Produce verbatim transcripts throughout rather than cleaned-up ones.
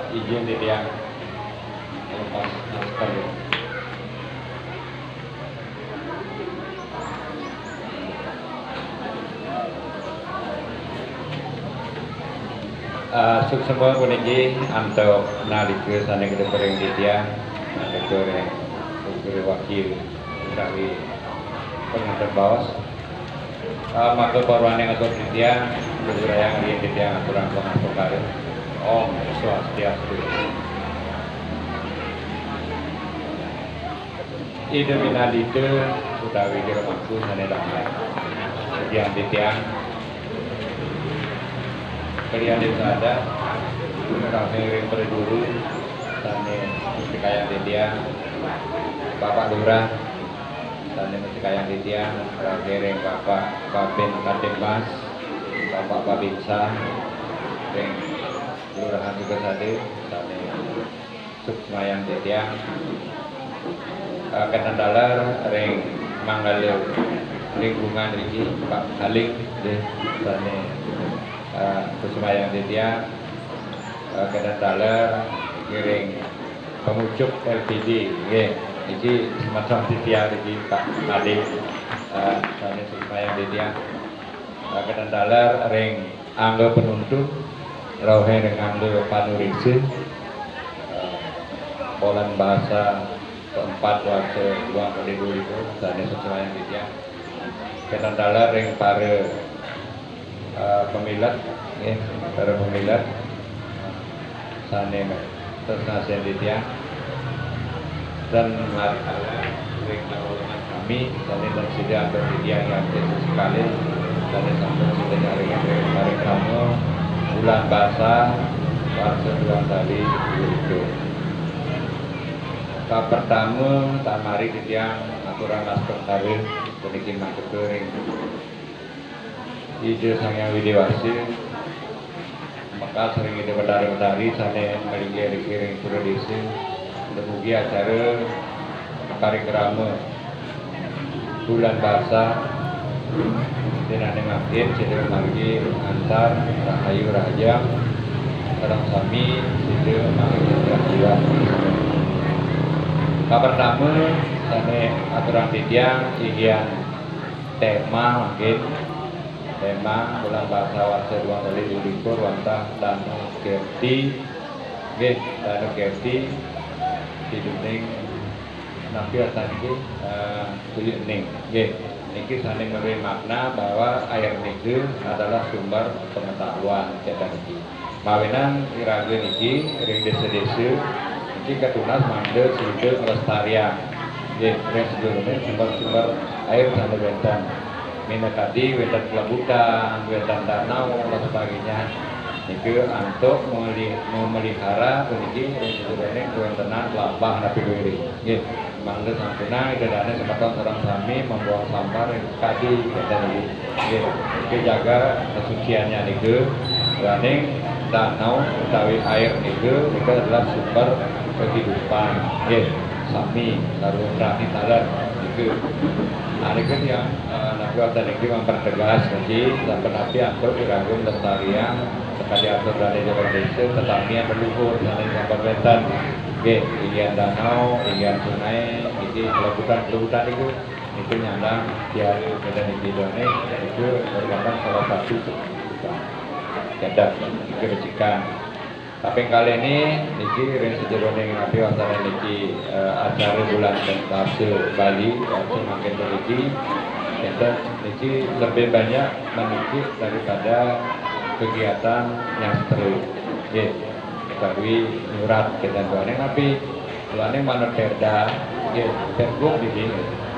Izin titiang lepas masker. Eh, suksma puniki antuk nalika sane kedepering titiang, nalika ring guru wakil utawi penganten baos. Eh, maka parwaning atur titiang, gegurayang riin titiang aturang pangastungkara. Om Swastiastu. Ida Winandita utawi Jero Mangku sane dahat. Titiang, titiang kalian desa adat, kami ring para guru, sane mustikayang titiang, Bapak Lurah, sane mustikayang titiang, raga ring Bapak Babin Kantipmas, Bapak Babinsa, ring Kelurahan Sukasade, sane suksmayang titiang. Eh, kenten taler ring manggala lingkungan riki, Pak Haling, nggih, sane, eh, suksmayang titiang. Eh, kenten taler ngiring pamucuk L P D, nggih. Niki semeton titiang niki, Pak Ade, eh, sane suksmayang titiang. Eh, kenten taler ring angga panuntun, rauhing ring angga panuriksa, eh, Bulan Basa keempat warsa duang kalih dua ribu, sane suksmayang titiang. Kenten taler ring para, eh, pamilet, nggih, para pamilet, sane tresnasin titiang. Dan mari taler ring kawulangan sami, sane tan sida antuk titiang yatnya sesekali, sane sampun sida nyaringan ring parikrama Bulan Basa warsa duang tali dua ribu. Kapertama, tan mari titiang aturang astungkara puniki mangketa ring Ida Sang Hyang Widi Wasa, mekas ring Ida Betara Betari sane malinggih riki ring pura desa, dumugi acara parikrama Bulan Basa dinane mangkin sida margi antar rahayu rahajeng, sareng sami sida margi rahayu. Kapertama sane aturang titiang inggihan tema mangkin, tema Bulan Basa warsa duang tali dua likur wantah Danu Kerti, nggih, Danu Kerti, siduning napi wastane niki, eh, Tuyu Ening, nggih. Niki sane memberi makna bahwa air nika adalah sumber pengetahuan, kata niki. Mawinan iraga niki ring desa-desa niki katunas mangda sida nglestariang, nggih, ring sedurunge sumber-sumber air sane wenten. Minakadi wenten kelebutan, wenten danau, dan sebagainya. Nika antuk meli-, memelihara puniki ring sedurunge kawentenan labah napi duwiri. Nggih, mangda sampunang Ida Dane semeton sareng sami membuang sampah ring kadi, kenten niki. Nggih, niki jaga kesuciannya nika, duaning danau utawi air nika, nika adalah sumber kehidupan. Nggih, sami sarwa prani taler nika. Nah, nika tiang, eh, napi wastane niki mempertegas niki, sapunapi antuk iraga nglestariang sakadi atur dane Jero Desa, tetamian leluhur sane sampun wenten. Nggih, inggihan danau, inggihan sungai, niki kelebutan-kelebutan niku, niku nyandang tiara kenten niki duaning, niku merupakan salah satu kehidupan. Jadak, niki recikan. Kaping kalih ni, niki ring sajeroning napi wastane niki, eh, acara Bulan Basa Bali, waktu mangkin puniki, enten niki lebih banyak menikik daripada kegiatan nyastra. Nggih, utawi nyurat kenten duaning napi, duaning manut Perda, nggih, Pergub niki,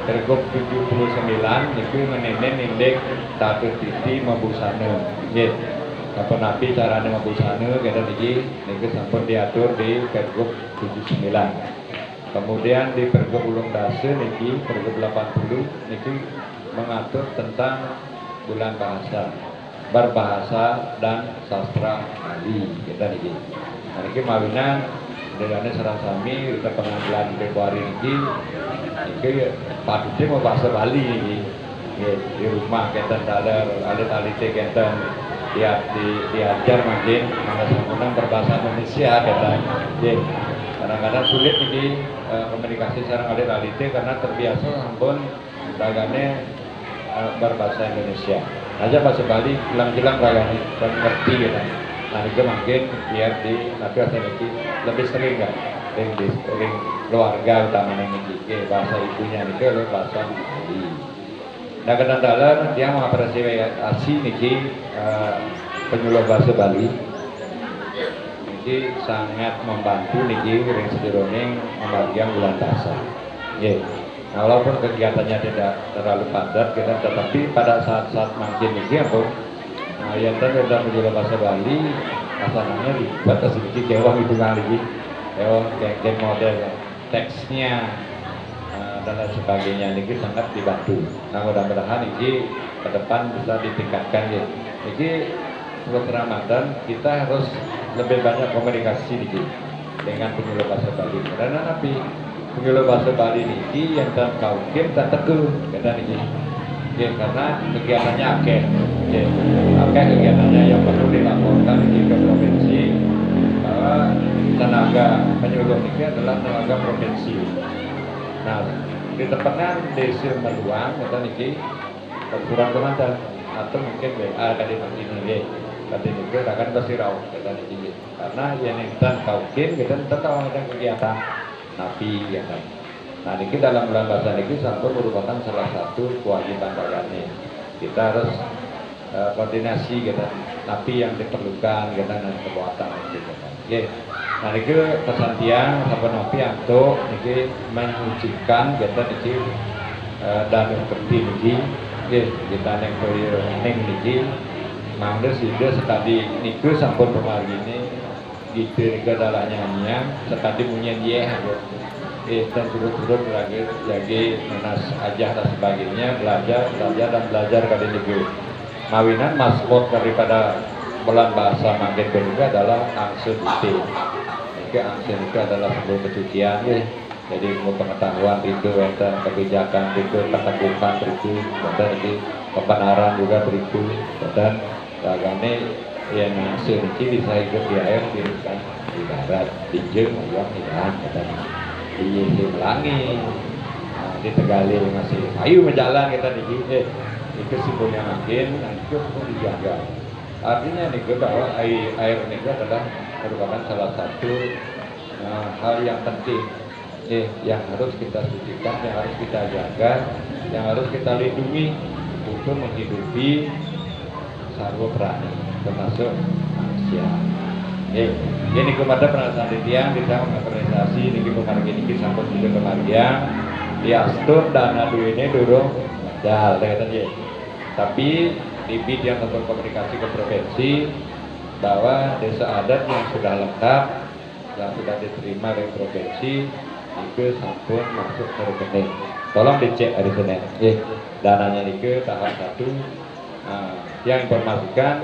Pergub tujuh puluh sembilan niku ngeninin indik tata titi mabusana. Nggih. Sapunapi carane mabusana kenten niki, niki sampun diatur di Pergub tujuh sembilan. Kemudian di Pergub ulung dasa niki, Pergub delapan puluh niki mengatur tentang Bulan Bahasa, Berbahasa dan Sastra Bali, kenten niki. Nah, niki mawinan Ida Dane sareng sami, ring tanggal enam Februari niki, niki patute mabasa Bali niki. Nggih, di rumah kenten taler, alit-alite kenten. Ya, di, diajar mangkin, mangda sampunang berbahasa Indonesia, kata. Nggih. Kadang-kadang sulit niki, eh, komunikasi sareng alit-alité karena terbiasa sampun ragané, eh, berbahasa Indonesia. Aja bahasa Bali, hilang-hilang ragané, dan ngerti gitu. Nah, itu mungkin biar di, tapi asal niki lebih sering kan, sering di, sering keluarga utamanya niki, nggih, bahasa ibunya niki adalah bahasa Bali. Nah, kadang-kadang dia mengapresiasi niki, eh, penyuluh bahasa Bali. Niki sangat membantu niki ring sajeroning memargiang bulan basa. Nggih. Nah, walaupun kegiatannya tidak terlalu padat, kita tetapi pada saat-saat mangkin niki ampun, nah, yen ten udah penyuluh bahasa Bali, asanannya ribet sedikit jawab hitungan lagi. Jawab kayak model teksnya, eh, dan lain sebagainya niki sangat dibantu. Nah, mudah-mudahan niki ke depan bisa ditingkatkan nggih. Niki buat Ramadan kita harus lebih banyak komunikasi niki dengan penyuluh bahasa Bali. Karena napi penyuluh bahasa Bali niki yang tan kaukin tak tegu kata niki. Nggih, karena kegiatannya akeh. Nggih, akeh kegiatannya yang perlu dilaporkan di ke provinsi bahwa tenaga penyuluh niki adalah tenaga provinsi. Nah, di tepengan desa Meluang kata niki peraturan komandan atau mungkin W A kali ini nggih. Kata niki akan pasti rauh kata niki nggih. Karena yang enten kaukin kita enten tahu ada kegiatan napi ya kan. Nah, niki dalam bulan basa niki sampun merupakan salah satu kewajiban dayane. Kita harus, eh, koordinasi kita napi yang diperlukan kita dan kekuatan gitu kan. Nggih. Nah, niki pesan tiang sampun napi antuk niki menyucikan kita niki, eh, Danu Kerti niki. Nggih, kita ning kuil ning niki mangda sida sekadi niku sampun pamargine. Gitu, itu adalah nyanyian sekadi munyian yeh gitu. Eh, dan turut-turut lagi, lagi nunas ajah dan sebagainya, belajar, belajar dan belajar kali niku. Mawinan maskot daripada bulan basa mangkin punika adalah angsa dite. Niki angsa niki adalah sebuah kesucian nggih. Jadi ilmu pengetahuan itu enten, kebijakan itu, keteguhan itu, enten iki kebenaran juga itu, enten ragane yang hasil niki bisa hidup di air, di hutan, di darat, di jeng, ayam, di dahan, kata. Di Melangi, nah, di Tegalle masih ayu menjalan kita di eh, itu simbolnya mangkin, nah, itu perlu dijaga. Artinya nih bahwa air, air ini adalah merupakan salah satu, eh, hal yang penting, eh, yang harus kita sucikan, yang harus kita jaga, yang harus kita lindungi untuk menghidupi sarwa prani, termasuk manusia. Eh, ini kepada perasaan tiang kita mengapresiasi niki pamargi niki sampun sudah kemargian, diastun dana duwene durung medal, ya, kata dia. Tapi di bidang untuk komunikasi ke provinsi bahwa desa adat yang sudah lengkap, yang sudah diterima dari provinsi, itu sampun masuk ke rekening. Tolong dicek hari Senin. Eh, dananya itu tahap satu, nah, yang informasikan